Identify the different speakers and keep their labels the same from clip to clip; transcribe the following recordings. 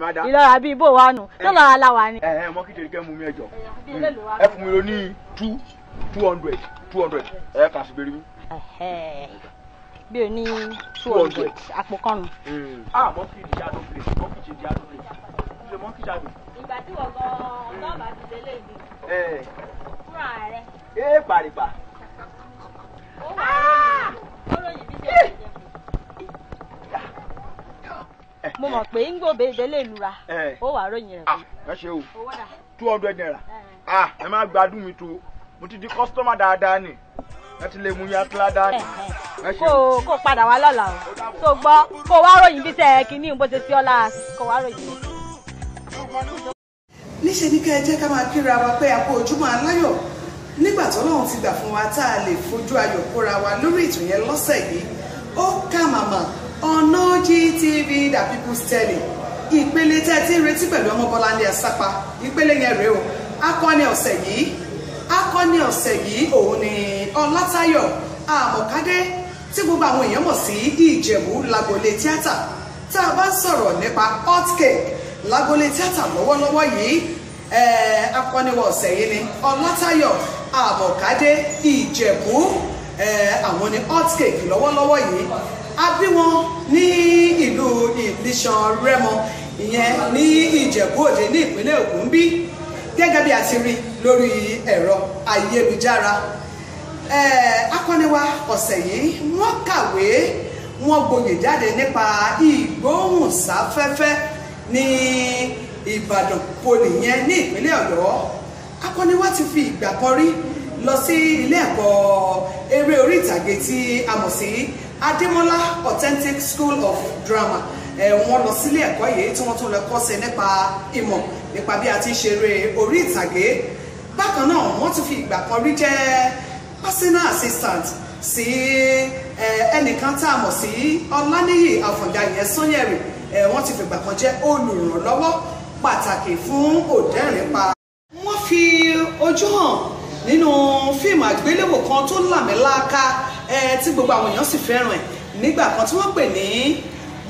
Speaker 1: má dá.
Speaker 2: Ìlọra bíi bò wá nù tó lọ́ra la wà ni.
Speaker 1: Ẹ ẹ mọ́kì tèrè kẹ́ mú mi ẹjọ́ ẹ fún mi lọ ní 200 200 ẹ kà sí bèrè mi.
Speaker 2: Bí o ní 200 àpò kan nù.
Speaker 1: Ah, mọ́kì di shadow place, mọ́kì ṣe di shadow place, ṣe mọ́kì shadow.
Speaker 2: Ìgbà tí wọ́n gan-an náà bá ti délé ìlú. Fúnra rẹ̀.
Speaker 1: Ẹ pàrìpà.
Speaker 2: Ó wà ó ròyìn bí ṣe ń jẹ. Mo mọ̀ pé ń gbòbe ìdílé ìlú ra ó wà ròyìn rẹ̀.
Speaker 1: Ẹ ṣe o, 200 naira. Ah, ẹ má gbádùn mi tó, mo ti di kọ́sítọ́mà dáadáa ni, ẹ ti lè mú yín atúlá dáadáa.
Speaker 2: Kó o padà wá lọ́la o, tó gbọ́ kó o wá ròyìn bí sẹ́ kínní bó ṣe sí ọ́ lára, kó o wá ròyìn.
Speaker 3: Níṣẹ́ ní ká ẹ jẹ́ ká máa kíra wa pé a kú ojúmọ́ aláyọ̀ nígbà tọ́lọ́run ti gbà fún wa tá a lè fojú ayọ̀ kóra wa lórí ètò yẹn lọ́sẹ̀ yìí. Ó kà màmá ọ̀nà GTV the people's telling, ìpele tẹ́ ẹ ti ń retí pẹ̀lú Ọmọbọ́láńlé Àsápá, ìpele yẹn rèé o. Akọni ọ̀sẹ̀ yìí, akọni ọ̀sẹ̀ yìí òun ni Ọlátayọ̀ Àmọ̀kádé tí gbogbo àwọn èèyàn mọ̀ sí Ìjẹ̀bú lágbolé tíátà. Tá a bá ń sọ̀rọ̀ nípa hot cake lágbolé tíátà lọ́wọ́lọ́wọ́ yìí, akọniwọ̀ ọ̀sẹ̀ yìí ni Ọlátayọ̀ Àmọ̀kádé Ìjẹ̀bú. Àwọn ni hot cake lọ́wọ́lọ́wọ́ yìí. A bí wọn ní ìlú Ìlíṣàn Rẹ́mọ, ìyẹn ní Ìjẹ̀bú Òde ní ìpínlẹ̀ Ògùn bí, gẹ́gẹ́ bí a ti rí lórí ẹ̀rọ ayélujára. Akọniwa ọ̀sẹ̀ yìí wọ́n kàwé, wọ́n gboyè jáde nípa ìgbóhùnsáfẹ́fẹ́ ní Ìbàdàn Poli yẹn ní ìpínlẹ̀ Ọ̀yọ́. Akọniwa ti fi ìgbà kan rí lọ sí ilé ẹ̀kọ́ eré orí ìtàgé tí a mọ̀ sí Adémọ́lá Authentic School of Drama. Wọ́n lọ sílé ẹ̀kọ́ yìí tí wọ́n tún lọ kọ́ṣẹ́ nípa ìmọ̀ nípa bí a ti ń ṣeré orí ìtàgé. Bákan náà wọ́n ti fi ìgbà kan rí jẹ́ personal assistant sí ẹnìkan tá a mọ̀ sí Ọláníyì Àfọ̀njá yẹn Sanyẹ̀rì. Wọ́n ti fi ìgbà kan jẹ́ olùrànlọ́wọ́ pàtàkì fún Òdẹ́rìnpa. Wọ́n fi ojú hàn nínú fíìmù àgbéléwò kan tó làmìlaaka tí gbogbo àwọn èèyàn sì fẹ́ràn ẹ̀ nígbà kan tí wọ́n pè ní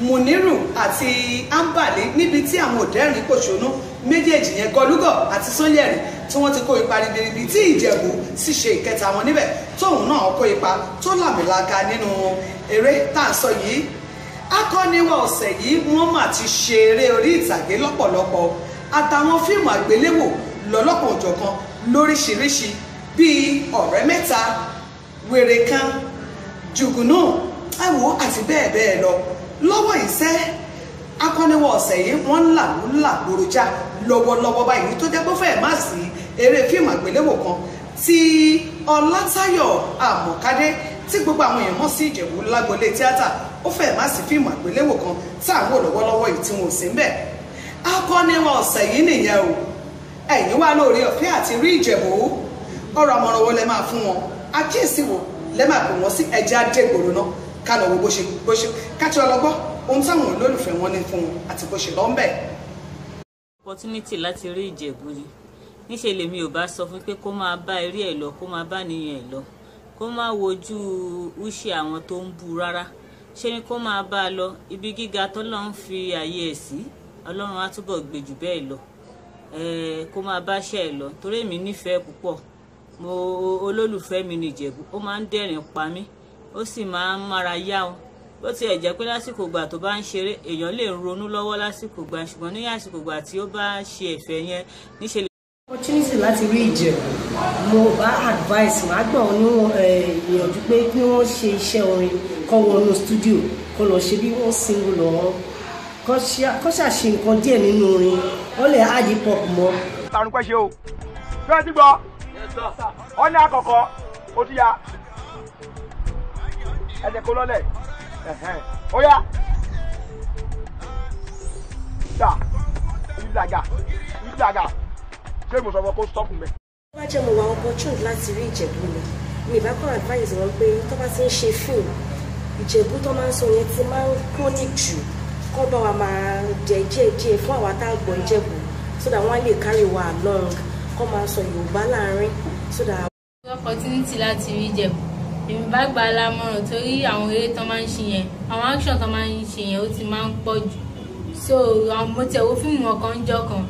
Speaker 3: Muniru àti Ambali, níbi tí àwọn Òdẹ́rìn pòṣónú méjèèjì yẹn Gọlúgọ̀ àti Sanyẹ̀rì tí wọ́n ti kó ipa ribiribi tí Ìjẹ̀bú sì ṣe ìkẹta wọn níbẹ̀, tóun náà kó ipa tó làmìlaaka nínú eré tá à ń sọ yìí. Akọniwa ọ̀sẹ̀ yìí wọ́n mà ti ṣe eré orí ìtàgé lọ́pọ̀lọpọ̀ àtàwọn fíìmù àgbéléwò lọ́lọ́kan òjọ̀kan lóríṣiríṣi bíi Ọ̀rẹ́ Mẹ́ta, Wèrè Kan, Jùgùnù, ẹ̀wò àti bẹ́ẹ̀ bẹ́ẹ̀ lọ. Lọ́wọ́ ìṣẹ́ akọniwa ọ̀sẹ̀ yìí wọ́n ń là lórújà lọ́wọ́lọ́wọ́ báyìí tó jẹ́ pé fẹ́ẹ̀ má sí eré fíìmù àgbéléwò kan tí Ọlátayọ̀ Àmọ̀kádé tí gbogbo àwọn èèyàn mọ̀ sí Ìjẹ̀bú lágbolé tíátà, ó fẹ́ẹ̀ má sí fíìmù àgbéléwò kan tí àwọn wò lọ́wọ́lọ́wọ́ yìí tí wọn ò sí ń bẹ̀. Akọniwa ọ̀sẹ̀ yìí nìyẹn o. Ẹ̀yin wá lórí ọ̀fẹ́ àti rí Ìjẹ̀bú, ọ̀rọ̀ àmọ̀ràn wo lẹ máa fún wọn, àkíyèsí wo lẹ máa pè wọ́n sí? Ẹja dégbòrò náà ká lọ wo bó ṣe káàtì ọlọ́gbọ́ ohun táwọn olólùfẹ́ wọn ní fún wọn àti bó ṣe lọ ń bẹ̀.
Speaker 4: Opportunity láti rí Ìjẹ̀bú ni níṣẹ́ lèmi ò bá sọ fún pé kó máa bá eré ẹ̀ lọ, kó máa bá nìyẹn ẹ̀ lọ, kó má wojú úṣe àwọn tó ń bu rárá, ṣé ni kó máa bá a lọ. Ibi gíga tọ́lọ́run fi ààyè ẹ̀ sí, Ọlọ́run á túbọ̀ gbé jù bẹ́ẹ̀ lọ. Kó máa bá ṣe ẹ̀ lọ, torí èmi nífẹ̀ẹ́ púpọ̀. Mo olólùfẹ́ mi ní Ìjẹ̀bú, ó máa ń dẹ̀rìn pa mí, ó sì máa ń mára yá o. Bó tiẹ̀ jẹ́ pé lásìkò ìgbà tó bá ń ṣeré èèyàn lè ronú lọ́wọ́ lásìkò ìgbà, ṣùgbọ́n ní àsìkò ìgbà tí ó bá ṣe ẹ̀fẹ̀ yẹn níṣe.
Speaker 5: Opportunity láti rí Ìjẹ̀bú, mo bá advice, màá gbà wọn ní ìyànjú pé kí wọ́n ṣe iṣẹ́ orin, kọ́ wọnú studio, kọ́ lọ ṣe bí wọ́n single lọ, kọ́ ṣàṣe nǹkan díẹ̀ nínú orin, wọ́n lè add hip hop mọ́.
Speaker 1: Tarun pẹ́ ṣe o, fẹ́ẹ́ ti gbọ́ ọ̀nà àkọ́kọ́ ó ti ya ẹsẹ̀ kó lọ́lẹ̀, ó yá gbà ìlàgà ìlàgà, ṣé mo sọ fún ọ kó stop mẹ́.
Speaker 6: Tó bá jẹ́ mo wà opportunity láti rí Ìjẹ̀bú ni, mi bá kọ́ advice wọn pé tó bá ti ń ṣe fíìmù Ìjẹ̀bú tó máa ń sọ yẹn ti máa ń chronic jù, kọ́ bá wa máa jẹ díẹ̀ díẹ̀ fún àwa tá a gbọ́ Ìjẹ̀bú, so that wọ́n á lè carry wa along, kọ́ máa sọ Yorùbá láàrin so that.
Speaker 7: Opportunity láti rí Ìjẹ̀bú, èmi bá gbà á lámọ̀ràn torí àwọn eré tó máa ń ṣe yẹn, àwọn action tó máa ń ṣe yẹn ó ti máa ń pọ̀ jù. So àwọn mo tẹ̀ wo fíìmù wọn kan jọ kan,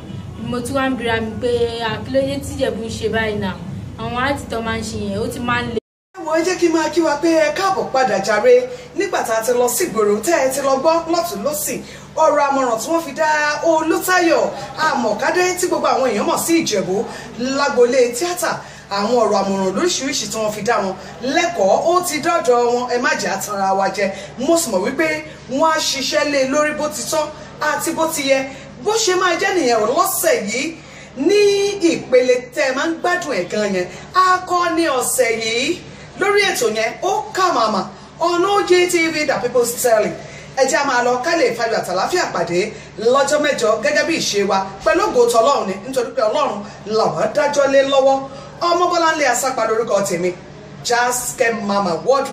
Speaker 7: mo tún wá ń bira mi pé àkílódé tí Ìjẹ̀bú ń ṣe báyìí náà, àwọn àti tó máa ń ṣe yẹn ó ti máa ń le.
Speaker 3: Wọ́n jẹ́ kí n máa kí wa pé ẹ káàbọ̀ padà jàre nígbà tá a ti lọ sígboro tẹ́ ẹ ti lọ gbọ́ lọ́tún lọ́sì ọ̀rọ̀ àmọ̀ràn tí wọ́n fi dá Olútáyọ̀ Àmọ̀kádé tí gbogbo àwọn èèyàn mọ̀ sí Ìjẹ̀bú lágboolé tíátà, àwọn ọ̀rọ̀ àmọ̀ràn lóríṣiríṣi tí wọ́n fi dá wọn lẹ́kọ̀ọ́ ó ti dọ́dọ̀ wọn. Ẹ má jẹ́ àtàrà wa jẹ, mo sì mọ̀ wípé wọ́n á ṣiṣẹ́ lé lórí bó ti tọ́ àti bó ti yẹ. Bó ṣe máa jẹ́ nìyẹn lọ́sẹ̀ yìí ní ìpele tẹ́ ẹ máa ń gbádùn ẹ̀ gan yẹn, akọni ọ̀sẹ̀ yìí lórí ètò yẹn ó kà màmá on OGTV The People's Telling. Ẹ jẹ́ a máa lọ ká lè fayọ̀ àtàláfíà pàdé lọ́jọ́ mẹ́jọ gẹ́gẹ́ bí ìṣe wa pẹ̀lú ògo tọlọ́run ni, nítorí pé Ọlọ́run làwọn dájọ́ lé lọ́wọ́. Ọmọbọ́láńlé Asápa lórúkọ tèmi, Jaskem Mama world.